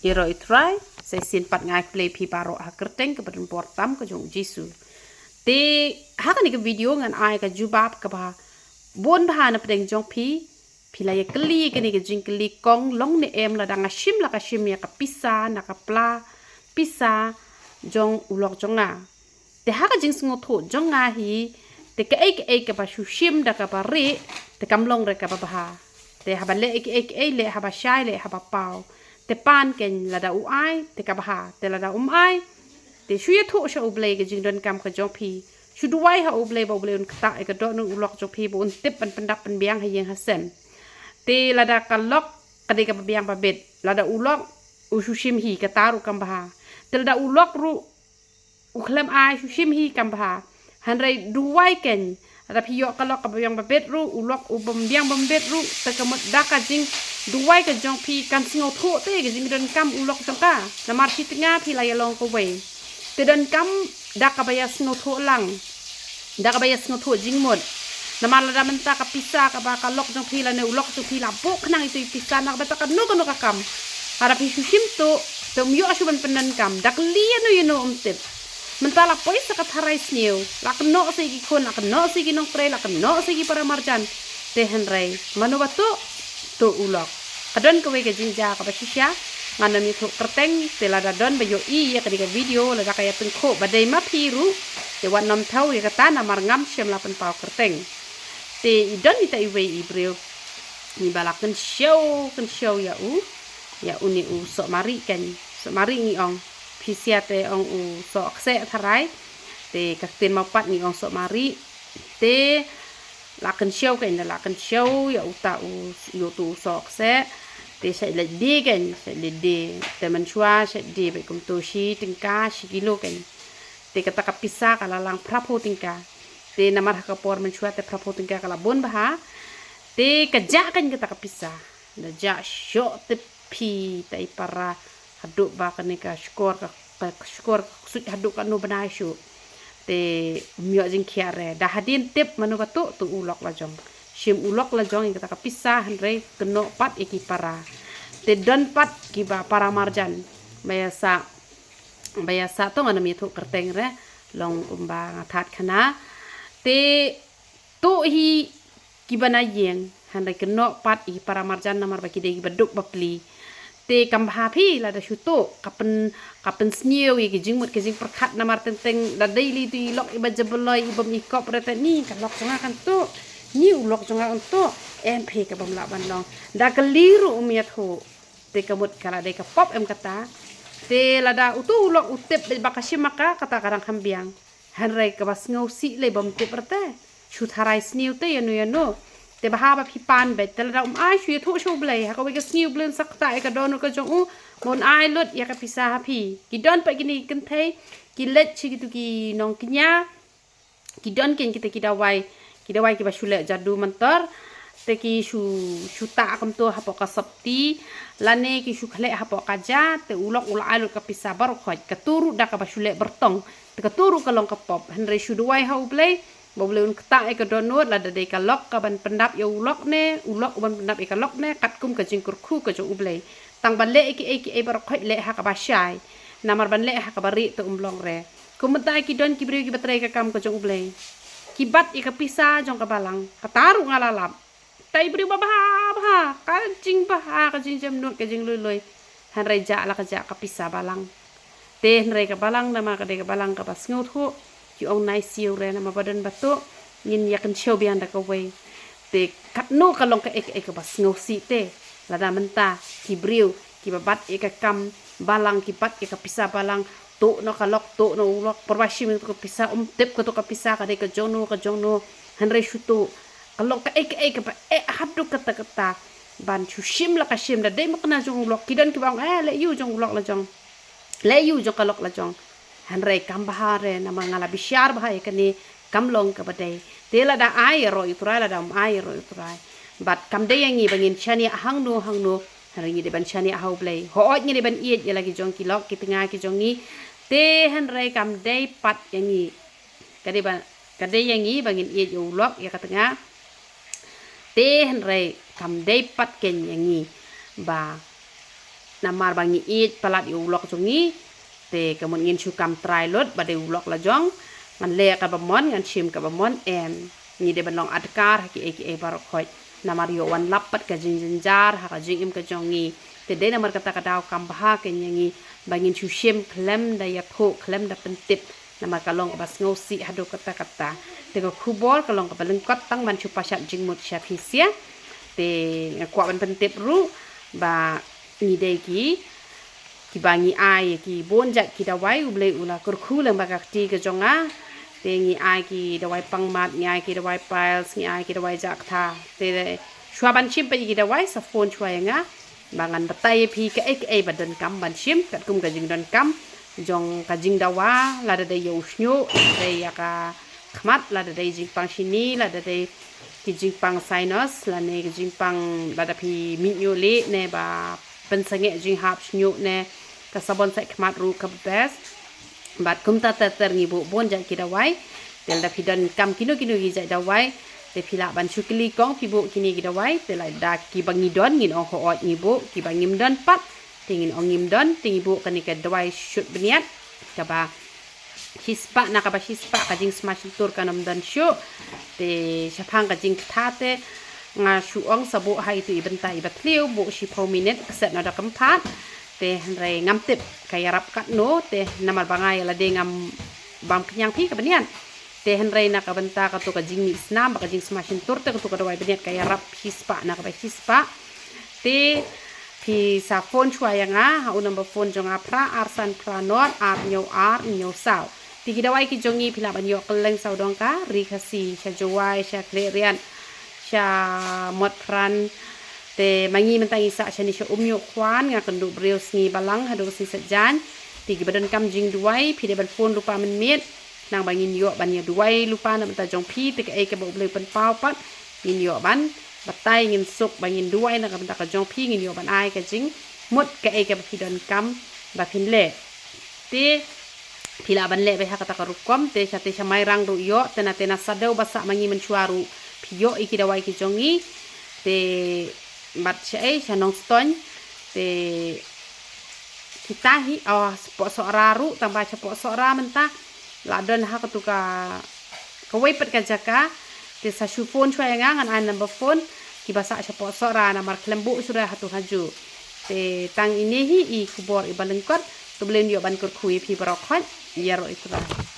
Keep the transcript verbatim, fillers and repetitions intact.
Ïaroh ïa u Trai, sa shisien pat nga ai khublei phi baroh ha ka kyrteng kaba donbor tam ka jong u Jisu. Te ha kane ka video ngan ai ka jubab kaba bun bha na pdeng jong phi. Phi la ïa kylli kane ka jingkylli kong long ne em lada nga shim la ka shim ïa ka pisa na ka pla pisa jong u lok jong nga. Te ha ka jingsngewthuh jong nga hi, te kaei kaei kaba shu shim da kaba rieh, te kam long re kaba bha. Te haba leh kaei kaei, leh haba shai, leh haba paw. Te pan kein lada u ai, te kaba bha, te lada um ai, te shu ïathuh sha U Blei ka jingdonkam ka jong phi. Shu duwai ha U Blei ba U Blei un ktah ïa ka dohnud u lok jong phi ba un tip ban pyndap pynbiang ha ïing ha sem. Te lada ka lok ka dei kaba biang ba bit, lada u lok u shu shim hi kata ruh kam bha. Te lada u lok ruh u khlem ai shu shim hi kam bha. Hynrei duwai kein, lada phi ïoh ka lok kaba biang ba bit ruh, u lok u bym biang bym bit ruh, te ka mut da ka jingduwai ka jong phi kan sngewthuh te ka jingdonkam u lok jong ka. Namar shi tnga phi la ïa long kawei. Te donkam da kaba ïa sngewthuh lang, da kaba ïa sngewthuh jingmut. Namar lada mynta ka pisa kaba ka lok jong phi lane u lok jong phi la buh khnang ïa tu i pisa na kaba ta kano kano ka kam, haba phi shu shim tuh, te um ïoh shuh ban pyndonkam, da kylli ïano ïano um tip. Mynta la poi sa ka tharai sniew, la kynnoh sa ïa ki khun, la kynnoh sa ïa ki nongtrei, la kynnoh sa ïa ki para marjan. Te hynrei mano ba tuh, tuh u lok. Ka don kawei ka jingjia kaba shisha ngan ym ïathuh kyrteng, te lada don ba ïohi ïa kane ka video, lada ka ïa pynkhuh ba dei ma phi ruh, te wat nym thaw ïa kata namar ngam shym la pynpaw kyrteng. Te i don ita iwei i briew, ngi ba la kynshew kynshew ïa u, ïa une u sohmari kein, sohmari ngi ong, phi sha te ong u soh kseh tharai. Te ka ktien Mawpat ngi ong sohmari. Te la kynshew kein, da la kynshew ïa uta u, ïa utu u soh kseh. Te shait leit die kein, shait leit die. Te mynshuwa shait die bad kumto shi tyngka shi kilo kein. Te kata ka pisa ka la lang phraphew tyngka. Te namar ha ka por mynshuwa te phraphew tyngka ka la bun bha. Te ka jah kein kata ka pisa. Da jah shoh tip phi ta i para haduh ba kane ka shkor ka, ka shkor ka ksuid haduh kano bnai shuh. Te um ïoh jingkhiah re. Da hadien tip mano ba tuh, tuh u lok la jong. Shim u lok la jong ïa kata ka pisa hynrei kynnoh pat ïa ki para. Te don pat kiba para marjan ba ïa sah, ba ïa sah to ngan ym ïathuh kyrteng re, long kumba nga thad khana. Te tuh hi kiba na ïing, hynrei kynnoh pat ïa ki para marjan namar ba ki dei kiba duk ba pli. Te kam bha phi lada shu tuh, ka pyn, ka pynsniew ïa ki jingmut ki jingpyrkhat namar teng teng da dei li tu i lok iba jabaloi iba bym i kop re te ni ka lok jong nga kan tuh, ni u lok jong nga kan tuh, em phi ka bym lah ban long. Da kylli ruh um ïathuh. Te ka mut ka la dei ka pop em kata. Te lada utu u lok u tip ba ka shim ma ka, kata ka dang kham biang. Hynrei kaba sngewsih lei bym tip re te. Shu tharai sniew te ïano ïano. Te bha ba phi pan beit, te lada um ai shu ïathuh sha U Blei. Ha kawei ka sngi U Blei un sa ktah ïa ka dohnud ka jong u, ba un ai lut ïa ka pisa ha phi. Ki don pat kine ki kynthei, ki leit sha kitu ki nongkñia, ki don kein kita ki dawai, ki dawai kiba shu leh jadu mantor, te ki shu, shu tah kumto hapoh ka sopti, lane ki shu khleh hapoh ka ja, te u lok u la ai lut ka pisa baroh khoit, katu ruh da kaba shu leh byrtong, te katu ruh ka long ka pop, hynrei shu duwai ha U Blei, ba U Blei un ktah ïa ka dohnud, lada dei ka lok kaban pyndap ïa u lok ne, u lok uban pyndap ïa ka lok ne, katkum ka jingkyrkhu ka jong U Blei. Tang ban leh ïa kiei kiei baroh khoit leh ha kaba shai. Namar ban leh ha kaba rieh te um long re. Kum mynta ki don ki briew kiba trei ka kam ka jong U Blei. Ki bat ïa ka pisa jong ka balang. Kata ruh nga la lap. Kata i briew ba bha bha. Ka jingbha, ka jingjemnud, ka jingloi loi. Hynrei jah la ka jah ka pisa balang. Te hynrei ka balang namar ka dei ka balang kaba sngewthuh. Ki ong nai siew re namar ba don ba tuh. Ngin ïa kynshew biang da kawei. Te katno ka long kaei kaei kaba sngewsih te. Lada mynta ki briew kiba bat ïa ka kam balang, ki bat ïa ka pisa balang, tuh noh ka lok, tuh noh u lok, pyrba shim ïa ka pisa, um tip katu ka pisa ka dei ka jongno ka jongno, hynrei shu tuh. Ka long kaei kaei kaba eh haduh katta katta. Ban shu shim la ka shim, da dei ma kane jong u lok, ki don kiba ong eh leh ïa u jong u lok la jong, leh ïa u jong ka lok la jong. Hynrei kam bha re namar nga la bishar bha ïa kane, kam long kaba dei. Te lada ai ïaroh ïa U Trai, lada um ai ïaroh ïa U Trai. Bad kam dei ïa ngi ba ngin shaniah hangno hangno. Hynrei ngi dei ban shaniah ha U Blei. Hooid ngi dei ban ïeit ïa la ki jong ki lok ki tnga ki jong ngi. Te hynrei kam dei pat ïa ngi. Ka dei ba, ka dei ïa ngi ba ngin ïeit ïa u lok ïa ka tnga. Te hynrei kam dei pat kein ïa ngi ba Namar ba ngi ïeit palat ïa u lok jong ngi. Te ka mut ngin shu kam trai lut ba dei u lok la jong. Ngan leh kaba mon, ngan shim kaba mon, em. Ngi dei ban long adkar ha kiei kiei baroh khoit. Namar ïoh wan lap pat ka jingjynjar ha ka jingim ka jong ngi. Te dei namar kata ka daw kam bha kein ïa ngi ba ngin shu shim khlem da ïathuh, khlem da pyntip. Namar ka long kaba sngewsih haduh katta katta. Te ka khubor ka long kaba lyngkot, tang ban shu pashat jingmut sha phi sha. Te nga kwah ban pyntip ruh ba ngi dei ki, kiba ngi ai ki bun jait ki dawai, U Blei u la kyrkhu lem bad ka kti ka jong nga. Te ngi ai ki dawai pangmat, ngi ai ki dawai piles, ngi ai ki dawai jakhlia. Te shuwa ban shim pat ïa ki dawai, sa phone shuwa ïa nga ba ngan batai ïa phi kaei kaei ba donkam ban shim katkum ka jingdonkam jong ka jingdawa, lada dei ïa u shñiuh, lada dei ïa ka khmat, lada dei jingpang shini, lada dei ki jingpang sinus, lane ki jingpang lada phi mih ñiuh lieh ne ba pynsangeh jinghap shñiuh ne ka sabon sait khmat ruh kaba best. Bad kumta ter ter ngi buh bun jait ki dawai. Te lada phi donkam kino kino ki jait dawai, te phi lah ban shu kylli kong phi buh kine ki dawai. Te lada kiba ngi don ngin ong hooid ngi buh, kiba ngim don pat te ngin ong ngim don. Te ngi buh kane ka dawai shut bniat kaba shispah, na kaba shispah ka jingsma shyntur kan ym don shuh. Te shaphang ka jingktha te nga shu ong sa buh ha itu i bynta iba thliew, buh shiphew minit, kset noh da kynphad. Te hynrei ngam tip ka ïarap katno, te namar ba nga ïa lade ngam bam khñiang phi kaba niat. Te hynrei na ka bynta katu ka jingmih snam bad ka jingsma shyntur, te katu ka dawai bniat ka ïarap shispah na kaba shispah. Te phi sa phone shuwa ïa nga ha u number phone jong nga, phra ar san phra nod ar hynñiew ar hynñiew saw. Te ki dawai ki jong ngi phi lah ban ïoh kylleng sawdong ka Ri Khasi, sha Jowai, sha Khliehriat, sha Motphran. Te ma ngi mynta ngi sah shane sha Umïohkwan, nga kynduh briew sngi Balang haduh sngi Saitjaiñ. Te kiba donkam jingduwai phi dei ban phone lypa mynmiet, khnang ba ngin ïoh ban ïa duwai lypa na bynta jong phi. Te kaei kaba U Blei u pynpaw pat ngin ïoh ban batai, ngin suk ba ngin duwai na ka bynta ka jong phi, ngin ïoh ban ai ka jingmut kaei kaba phi donkam ba phin leh. Te phi lah ban leh beit ha kata ka rukom. Te sha te sha Mairang ruh ïoh, te na te na Sadew ba sah ma ngi mynshuwa ruh phi ïoh ïa ki dawai ki jong ngi. Te bad sha ei, sha Nongstoiñ, te kita hi, oh, sha Pohsohra ruh, tang ba sha Pohsohra mynta la don ha katu ka, kawei pat ka jaka. Te sa shu phone shuwa ïa nga, ngan ai number phone kiba sah sha Pohsohra, namar khlem buh shuh ruh hatu haju. Te tang ine hi i khubor iba lyngkot. To U Blei un ïoh ban kyrkhu ïa phi baroh khoit. Ïaroh ïa u Trai.